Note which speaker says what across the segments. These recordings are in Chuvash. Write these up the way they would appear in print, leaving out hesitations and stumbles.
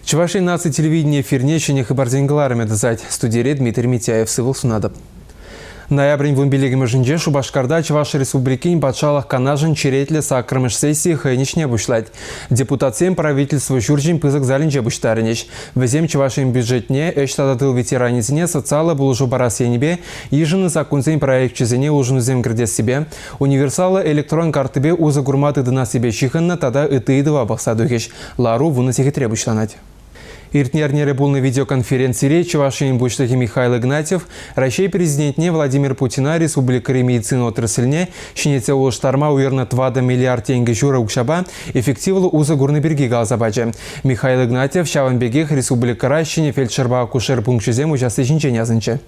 Speaker 1: Чӑваш Ен наци телевидени эфирне ҫӗнӗ хыпарсен кӑларӑмӗ тӑсать. Студире Дмитрий Митяев сывлӑх сунатӑп. Ноябрӗн вунпиллӗкмӗшӗнче Шупашкарта Чӑваш Республикин Патшалӑх Канашӗн черетлӗ саккӑрмӗш сессийӗ хӑйӗн ӗҫне пуҫлать. Депутатсем правительство ҫурчӗн пысӑк залӗнче пуҫтарӑнӗҫ. Вӗсем Чӑваш Ен бюджетне, ӗҫ тата тыл ветеранӗсене социаллӑ пулӑшу парас енӗпе йышӑннӑ саккунсен проекчӗсене улшӑнусем кӗртессипе, универсаллӑ электрон карттипе усӑ курма тытӑнассипе ҫыхӑннӑ тата ытти ыйтӑва пӑхса тухӗҫ. Лару вунӑ сехетре пуҫланать. Иртнӗ эрнере пулнӑ видеоконференцире Чӑваш Ен Пуҫлӑхӗ Михаил Игнатьев Раҫҫей Президентне Владимир Путина республикӑри медицина отрасльне ҫӗнетсе улӑштарма уйӑрнӑ 4 миллиард тенкӗ ҫурӑ укҫапа эффективлӑ усӑ курнӑ пирки каласа пачӗ. Михаил Игнатьев ҫавӑн пекех республикӑра ҫӗнӗ фельдшерпа акушер пункчӗсем уҫасси ҫинчен асӑнчӗ.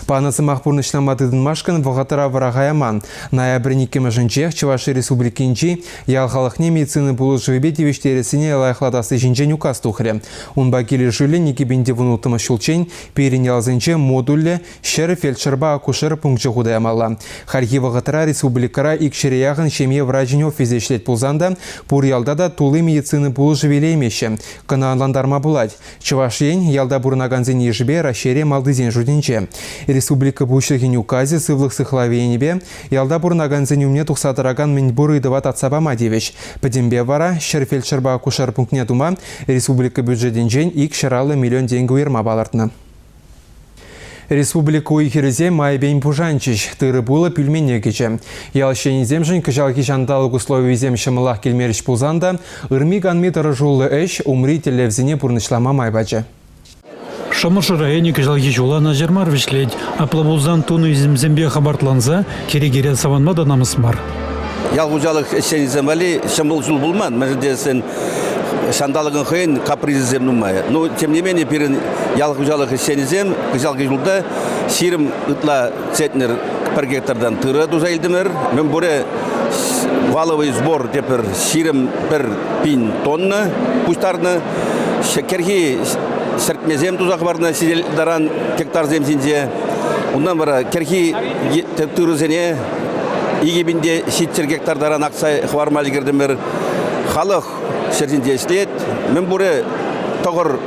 Speaker 1: Панӑ сӑмах пурнӑҫлама тытӑнмашкӑн вӑхӑтра вӑраха яман. Ноябрӗн иккӗмӗшӗнчех Чӑваш Республикинчи ял халӑхне медицина пулӑшӑвӗпе тивӗҫтерессине лайӑхлатасси ҫинчен указ тухрӗ. Унпа килӗшӳллӗн 2016 ҫулччен пирӗн ялсенче модульлӗ ҫӗр фельдшерпа акушер пункчӗ хута ямалла. Хальхи вӑхӑтра республикӑра икҫӗре яхӑн ҫемье врачӗн офисӗ ӗҫлет пулсан та пур ялта та тулли медицина пулӑшӑвӗ илеймеҫҫӗ. Кӑна ӑнлантарма пулать. Чӑваш Ен ялта пурӑнакансен йышӗпе Раҫҫейре малтисен шутӗнче. Республика Пуҫлӑхӗн указӗ сывлӑх сыхлавӗ енӗпе ялта пурӑнакансен умне тухса тӑракан мӗнпур ыйтӑва татса пама тивӗҫ. Пӗтӗмпе вара ҫӗр фельдшерпа акушер пунктне тума республика бюджетӗнчен 250 миллион тенкӗ уйӑрма палӑртнӑ. Республика уй-хирӗсем майӗпен пушанчӗҫ, тырӑ-пулӑ пӳлмене кӗчӗ. Ял ӗҫченӗсемшӗн кӑҫалхи ҫанталӑк условийӗсем ҫӑмӑлах килмерӗҫ пулсан та ырми-канми тӑрӑшуллӑ ӗҫ умри тӗллевсене пурнӑҫлама май пачӗ.
Speaker 2: Шӑмӑршӑ районӗ кӑҫалхи ҫула начар мар вӗҫлет. Апла пулсан тунӑ ӳсӗмсемпе хӑпартланса кӗрекере савӑнма та намӑс мар.
Speaker 3: Ял хуҫалӑх ӗҫченӗсем валли ҫӑмӑл ҫул пулман, мӗншӗн тесен ҫанталӑкӑн хӑйӗн капризӗсем нумай. Ну, тем не менее, пирӗн ял хуҫалӑх ӗҫченӗсем кӑҫалхи ҫулта 20 ытла центнер пӗр гектартан тырӑ туса илтӗмӗр. Мӗнпурӗ валовый сбор тепӗр 21 пин тонна пуҫтарнӑ. Кӗрхи сӗртмесем туса хӑварнӑ сидел таран гектарсем ҫинче. Унтан вара кӗрхи тырӑсене 2700 гектар таран акса хӑварма ӗлкӗртӗмӗр. Халӑх ҫӗр ҫинче ӗҫлет. Мӗнпурӗ тӑхӑр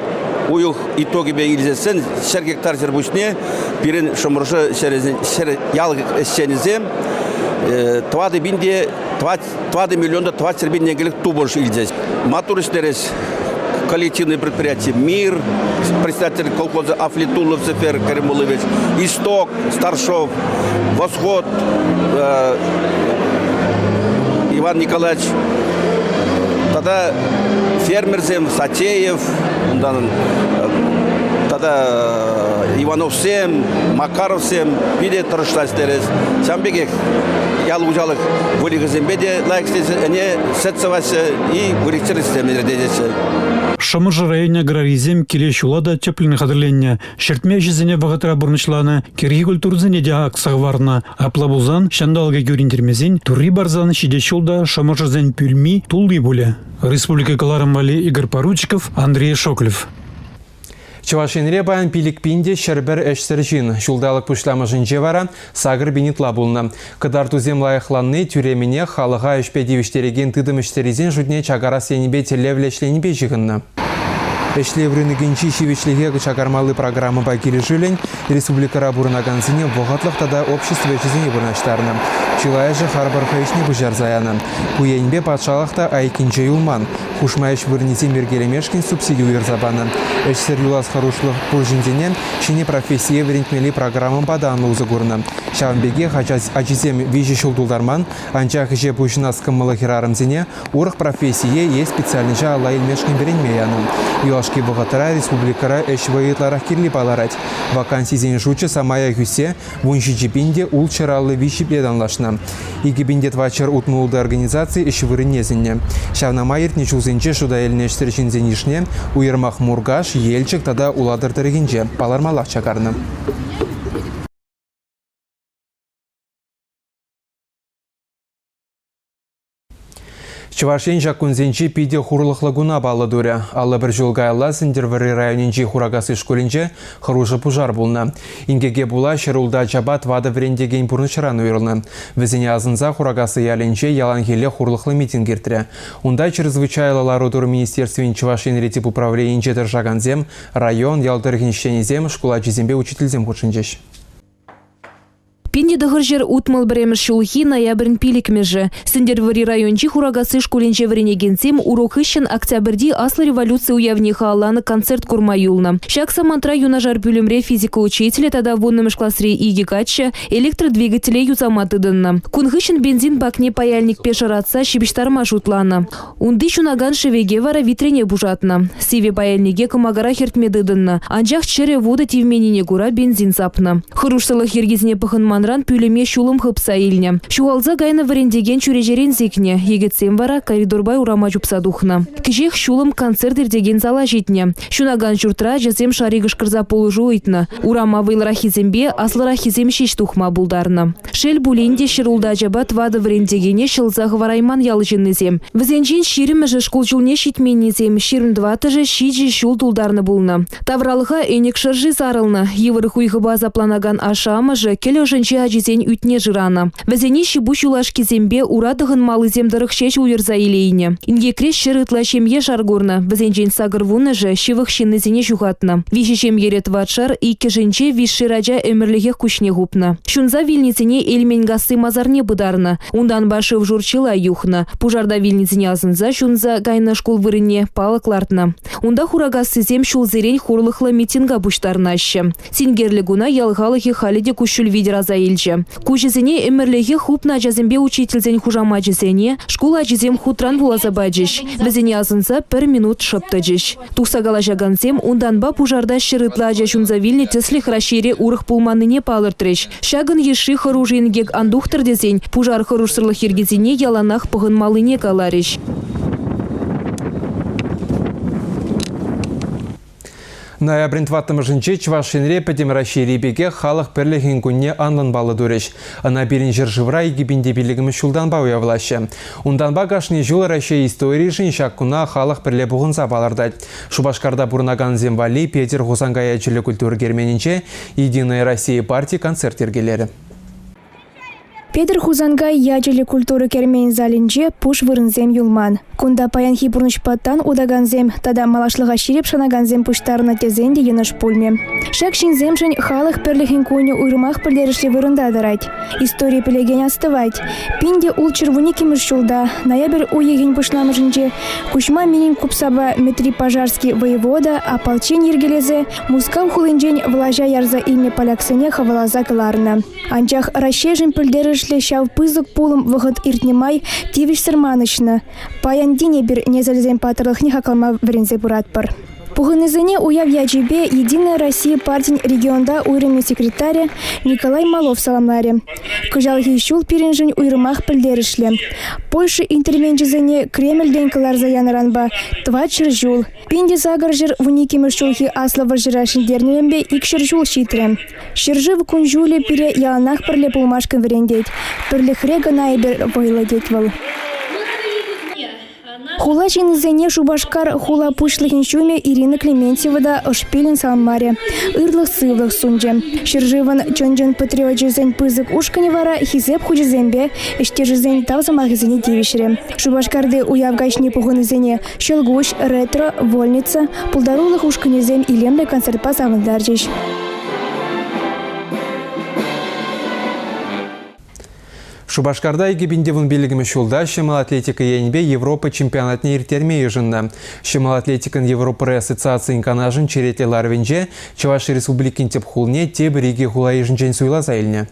Speaker 3: уйӑх итогӗпе илсессӗн ҫӗр гектар ҫӗр пуҫне пирӗн Шӑмӑршӑ ҫӗр ял ӗҫченӗсем 4 пин те 4 миллион та 400 пин тенкӗлӗх тупӑш илчӗҫ. Маттур ӗҫлерӗҫ коллективное предприятие «Мир», председатель колхоза Афлитулов Зефер Каримулович, «Исток», Старшов, «Восход», Иван Николаевич тата фермерсем Сатеев, унтан тата Ивановсем, Макаровсем питӗ тӑрӑшса ӗҫлерӗҫ. Ҫавӑн пекех ял хуҫалӑх выльӑхӗсемпе те лайӑх ӗҫлесе ӗне сӗт сӑваҫҫӗ и выльӑх-чӗрлӗхсем ӗрчетеҫҫӗ.
Speaker 2: Шӑмӑршӑ районӗн аграрийӗсем киле ҫула та тӗплӗн хатӗрленнӗ. Ҫӗртме ӗҫӗсене вӑхӑтра пурнӑҫланӑ, кӗрхи культурӑсене те акса хӑварнӑ. Апла пулсан ҫанталӑка кӳрентермесен турри парсан ҫитес ҫул та шӑмӑршӑсен пӳлми тулли пулӗ. Республика кӑларӑм валли Игорь Поручиков, Андрей Шоклев.
Speaker 1: Чӑваш Енре паян 5 пин те 101 ӗҫсӗр ҫын. Ҫулталӑк пуҫламӑшӗнче вара 8 пин ытла пулнӑ. Кӑтартусем лайӑхланни тӳремӗнех халӑха ӗҫпе тивӗҫтерекен тытӑм ӗҫсӗррисен шутне чакарас енӗпе тӗллевлӗ ӗҫленипе ҫыхӑннӑ. Ӗҫлев рынокӗнчи ҫивӗчлӗхе чакармалли программӑпа килӗшӳллӗн республикӑра пурӑнакансене вӑхӑтлӑх тата общество ӗҫӗсене вырнаҫтарнӑ. Чылайӑшӗ харпӑр хӑй ӗҫне пуҫарса янӑ. Ку енпе патшалӑх та айккинче юлман. Хушма ӗҫ вырӑнӗсем йӗркелемешкӗн субсиди уйӑрса панӑ. Ӗҫсӗр юлас хӑрушлӑх пур ҫынсене ҫӗнӗ профессие вӗрентмелли программӑпа та анлӑ усӑ курнӑ. Ҫавӑн пекех ачисем виҫӗ ҫул тултарман, анчах ӗҫе пуҫӑнас кӑмӑллӑ хӗрарӑмсене урӑх профессие е специальноҫа алла илмешкӗн вӗренме янӑ. Юлашки вӑхӑтра республикӑра ӗҫ вӑйӗ ытларах кирли палӑрать. Вакансисен шучӗ самаях ӳссе 17 пин те 653-пе танлашнӑ. 2466 организаци ӗҫ вырӑнне сӗннӗ. Ҫавна май иртнӗ ҫулсенче шута илнӗ ӗҫсӗр ҫынсен йышне уйрӑмах Муркаш, Елчӗк тата Улатӑр тӑрӑхӗнче палӑрмаллах чакарнӑ. Чӑваш Ен ҫак кунсенчи питӗ хурлӑхлӑ куна паллӑ турӗ. 51 ҫул каялла Сӗнтӗрвӑрри районӗнчи Хуракасси шкулӗнче хӑрушӑ пушар пулнӑ. Инкеке пула ҫӗрулта ачапа тӑватӑ вӗрентекен пурнӑҫран уйрӑлнӑ. Вӗсене асӑнса Хуракасси ялӗнче яланхилле хурлӑхлӑ митинг иртрӗ. Унта чрезвычайлӑ лару-тӑру министерствин Чӑваш Енри тӗп управленийӗнче тӑрӑшакансем, район, ял тӑрӑхӗн ӗҫченӗсем, шкул ачисемпе учительсем хутшӑнчӗҫ.
Speaker 4: 1961 ҫулхи ноябрӗн пилӗкмӗшӗ. Сӗнтӗрвӑрри районӗнчи Хуракасси шкулӗнче вӗренекенсем урок хыҫҫӑн октябрьти Аслӑ революци уявне халалланӑ концерт курма юлнӑ. Ҫак самантра юнашар пӳлӗмре физика учителӗ тата вуннӑмӗш класри икӗ каччӑ электродвигателе юсама тытӑннӑ. Кун хыҫҫӑн бензин бакне паяльникпе шӑратса ҫыпӑҫтарма шутланӑ. Унти ҫунакан шӗвеке вара витрене пушатнӑ. Сивӗ паяльнике кӑмакара хӗртме тытӑннӑ. Анчах чӗрӗ вутӑ тивменнине кура бензин сапнӑ. Хӑрушсӑрлӑх йӗркисене пӑхӑнманран пӳлӗме ҫулӑм хыпса илнӗ. Ҫухалса кайнӑ вӗрентекен чӳречерен сикнӗ. Йӗкӗтсем вара коридорпа урама чупса тухнӑ. Кӗҫех ҫулӑм концерт иртекен зала ҫитнӗ. Ҫунакан ҫуртра ачасем шари кӑшкӑрса пулӑшу ыйтнӑ. Урама вӑйлӑраххисемпе аслӑраххисем ҫеҫ тухма пултарнӑ. Шел пулин те, ҫӗрултӑ ачапа тӑватӑ вӗрентекене ҫӑлса хӑварайман ял ҫыннисем. Вӗсенчен ҫирӗмӗшӗ шкул ҫулне ҫитменнисем, 24-шӗ ҫичӗ ҫул тултарнӑ пулнӑ. Тавралӑха ӗнӗк шӑрши сарӑлнӑ. Йывӑр хуйхӑпа асапланакан ашшӗ-амӑшӗ кӗл ӑшӗнче ачисен ӳтне шыранӑ. Вӗсене ҫи-пуҫ юлашкисемпе ура тӑхӑнмаллисем тӑрӑх ҫеҫ уйӑрса илейнӗ. Инкекре ҫӗр ытла ҫемье шар курнӑ. Вӗсенчен сакӑрвуннӑшӗ ҫывӑх ҫыннисене ҫухатнӑ. Виҫӗ ҫемьере тӑватшар, иккӗшӗнче виҫшер ача ӗмӗрлӗхех куҫне хупнӑ. Ҫунса вилнисене Элменкасси масарне пытарнӑ. Унтанпа шыв-шур чылай юхнӑ. Пушарта вилнисене асӑнса ҫунса кайнӑ шкул вырӑнне палӑк лартнӑ. Унта Хуракассисем ҫулсерен хурлӑхлӑ митинга пуҫтарӑнаҫҫӗ. Синкерлӗ куна ял халӑхӗ халӗ те куҫҫуль витӗр аса илчӗ. Куҫӗсене ӗмӗрлӗхе хупнӑ ачасемпе учительсен хушамачӗсене шкул ачисем хутран вуласа пачӗҫ. Вӗсене асӑнса пӗр минут шӑп тӑчӗҫ. Тухса калаҫакансем унтанпа пушарта ҫӗр ытла ача ҫунса вилнӗ тӗслӗх Раҫҫейре урӑх пулманнине палӑртрӗҫ. Ҫакӑн йышши хӑрушӑ инкек ан тухтӑр тесен пушар хӑрушсӑрлӑх йӗркисене яланах пӑхӑнмаллине каларӗҫ.
Speaker 1: Ноябрӗн тӑваттӑмӗшӗнче Чӑваш Енре Пӗтӗм Раҫҫейри пекех Халӑх пӗрлӗхӗн кунне анлӑн паллӑ турӗҫ. Ӑна пирӗн ҫӗршывра 2005 ҫултанпа уявлаҫҫӗ. Унтанпа кашни ҫул Раҫҫей историйӗшӗн ҫак куна халӑх пӗрле пухӑнса палӑртать. Шупашкарта пурӑнакансем валли Петӗр Хусанкай ячӗллӗ культура керменӗнче «Единая Россия» парти концерт йӗркелерӗ.
Speaker 5: Петӗр Хусанкай ячӗллӗ культура керменӗн залӗнче пуш вырӑнсем юлман. Кунта паянхи пурнӑҫпа тан утакансем тата малашлӑха ҫирӗп шанакансем пуҫтарӑннӑ тесен те йӑнӑш пулмӗ. Ҫак ҫынсемшӗн халӑх пӗрлӗхӗн кунӗ уйрӑмах пӗлтерӗшлӗ вырӑнта тӑрать. Истори пӗлекен астӑвать, пин те ултҫӗр вуниккӗмӗш ҫулта, ноябрь уйӑхӗн пуҫламӑшӗнче, Куҫма Минин купсапа Мӗтри Пожарский воевода ополчени йӗркелесе Мускав хулинчен влаҫа ярса илнӗ поляксене хӑваласа кӑларнӑ. Анчах Раҫҫейшӗн пӗлтерӗшлӗ ҫав пысӑк пулӑм вӑхӑт иртнӗ май тивӗҫсӗр манӑҫнӑ. Паян тин эпир несӗлсен паттӑрлӑхне хаклама вӗренсе пыратпӑр. Пухӑннисене уяв ячӗпе «Единая Россия» партин регионта уйрӑмӗн секретарӗ Николай Малов саламларӗ. Кӑҫалхи ҫул пирӗншӗн уйрӑмах пӗлтерӗшлӗ. Польша интервенчӗсене Кремльтен кӑларса янӑранпа 400 ҫул, 1812 ҫулхи Аслӑ вӑрҫӑра ҫӗнтернӗренпе 200 ҫул ҫитрӗ. Ҫӗршыв кун-ҫулӗ пире яланах пӗрле пулмашкӑн вӗрентет. Пӗрлӗхре кӑна эпир вӑйлӑ, тет вӑл. Хула ҫыннисене Шупашкар хула пуҫлӑхӗн ҫумӗ Ирина Клементьева та ӑшпиллӗн саламларӗ, ырлӑх-сывлӑх сунчӗ. Ҫӗршывӑн чӑн-чӑн патриочӗсен пысӑк ушкӑнӗ вара Хисеп хучӗсемпе ӗҫтешӗсен тав сӑмахӗсене тивӗҫрӗ. Шупашкарти уяв каҫне пухӑннисене Ҫӑлкуҫ, ретро, вольница, пултарулӑх ушкӑнӗсем илемлӗ концертпа савӑнтарчӗҫ.
Speaker 1: Шупашкарта 2015 ҫулта ҫӑмӑл атлетика енӗпе Европа чемпионатне ирттерме йышӑннӑ. Ҫӑмӑл атлетикӑн Европӑри ассоциацийӗн канашӗн черетлӗ ларӑвӗнче Чӑваш Республикин тӗп хулине тепӗр икӗ хула йышӗнчен суйласа илнӗ.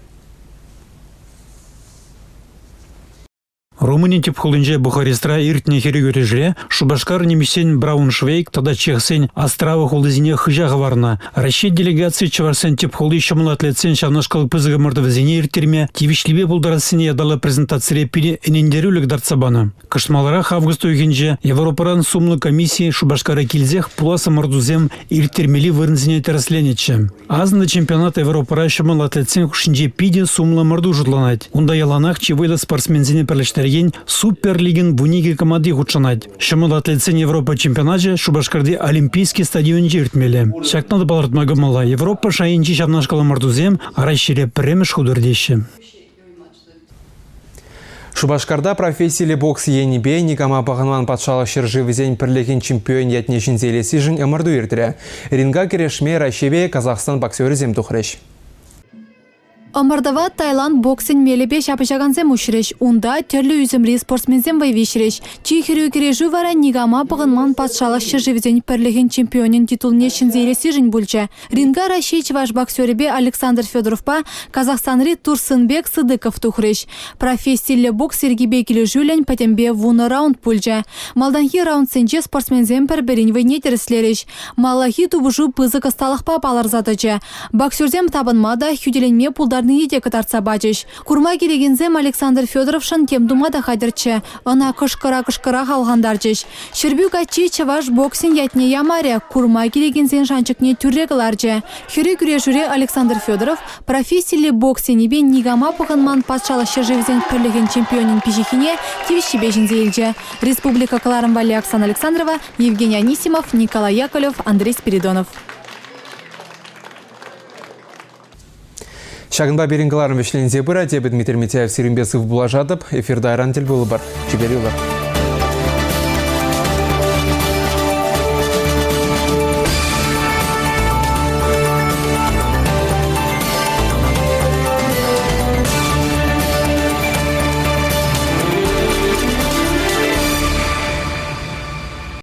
Speaker 2: Румыни тӗп хулинче Бухарестра иртнӗ хӗрӳ кӗрешӳре Шупашкар нимӗҫсен Брауншвейг тата чехсен Острава хулисене хыҫа хӑварнӑ. Раҫҫей делегацийӗ чӑвашсен тӗп хули ҫӑмӑл атлетсен ҫавнашкал пысӑк ӑмӑртӑвӗсене ирттерме тивӗҫлипе пултарассине ятарлӑ презентацире пире ӗнентерӳллӗ кӑтартса панӑ. Кӑшт маларах август уйӑхӗнче Европӑран сумлӑ комисси Шупашкара килсех пулас ӑмӑртусем ирттермелли вырӑнсене тӗрӗсленӗччӗ. Асӑннӑ чемпионат Европӑра ҫӑмӑл атлетсен хушшинче питӗ сумлӑ ӑмӑрту шутланать. Унта яланах чи вӑйлӑ спортсменсене пӗрлештерекен йӗркелекен Суперлигӑн 12 команди хутшӑнать. Ҫӑмӑл атлетсен Европа чемпионачӗ Шупашкарти Олимпийский стадионӗнче иртмелле. Ҫакна та палӑртма кӑмӑллӑ, Европа шайӗнчи ҫавнашкал ӑмӑртусем Раҫҫейре пӗрремӗш хут иртеҫҫӗ.
Speaker 1: Шупашкарта профессиллӗ бокс енӗпе никама пӑхӑнман патшалӑх ҫӗршывӗсен пӗрлӗхӗн чемпион ятне ҫӗнсе илессишӗн ӑмӑрту иртрӗ. Ринга кӗрешме Раҫҫейпе Казахстан боксерӗсем тухрӗҫ.
Speaker 6: Ӑмӑртӑва Таиланд боксӗн мелӗпе ҫапӑҫакансем уҫрӗҫ. Унта тӗрлӗ ӳсӗмри спортсменсем вӑй виҫрӗҫ. Чи хӗрӳ кӗрешӳ вара никама пӑхӑнман патшалӑх ҫӗршывӗсен пӗрлӗхӗн чемпионӗн титулне ҫӗнсе илессишӗн пулчӗ. Ринга Раҫҫей чӑваш боксерӗпе Александр Федоровпа Казахстанри Турсынбек Сыдыков тухрӗҫ. Профессиллӗ бокс йӗркипе килӗшӳллӗн пӗтӗмпе вунӑ раунд пулчӗ. Малтанхи раундсенче спортсменсем пӗр-пӗрин вӑйне тӗрӗслерӗҫ. Маллахи тупӑшу пысӑк ӑсталӑхпа палӑрса тӑчӗ. Боксерсем тапӑнма та, хӳтӗленме пултарнине те кӑтартса пачӗҫ. Курма килекенсем Александр Федоровшӑн тем тума та хатӗрччӗ. Ӑна кӑшкӑра-кӑшкӑра хавхалантарчӗҫ. Ҫӗрпӳ каччи чӑваш боксӗн ятне ямарӗ, курма килекенсен шанчӑкне тӳрре кӑларчӗ. Хӗрӳ кӗрешӳре Александр Федоров профессиллӗ бокс енӗпе никама пӑхӑнман патшалӑх ҫӗршывӗсен пӗрлӗхӗн чемпионӗн пиҫиххине тивӗҫҫипе ҫӗнсе илчӗ. Республика кӑларӑм валли Оксана Александрова, Евгений Анисимов, Николай Яковлев, Андрей Спиридонов.
Speaker 1: Ҫакӑнпа пирӗн кӑларӑм вӗҫленсе пырать. Эпӗ Дмитрий Митяев сирӗнпе сыв пулашатӑп. Эфирта ыран тӗл пулӑпӑр. Чипер юлӑр.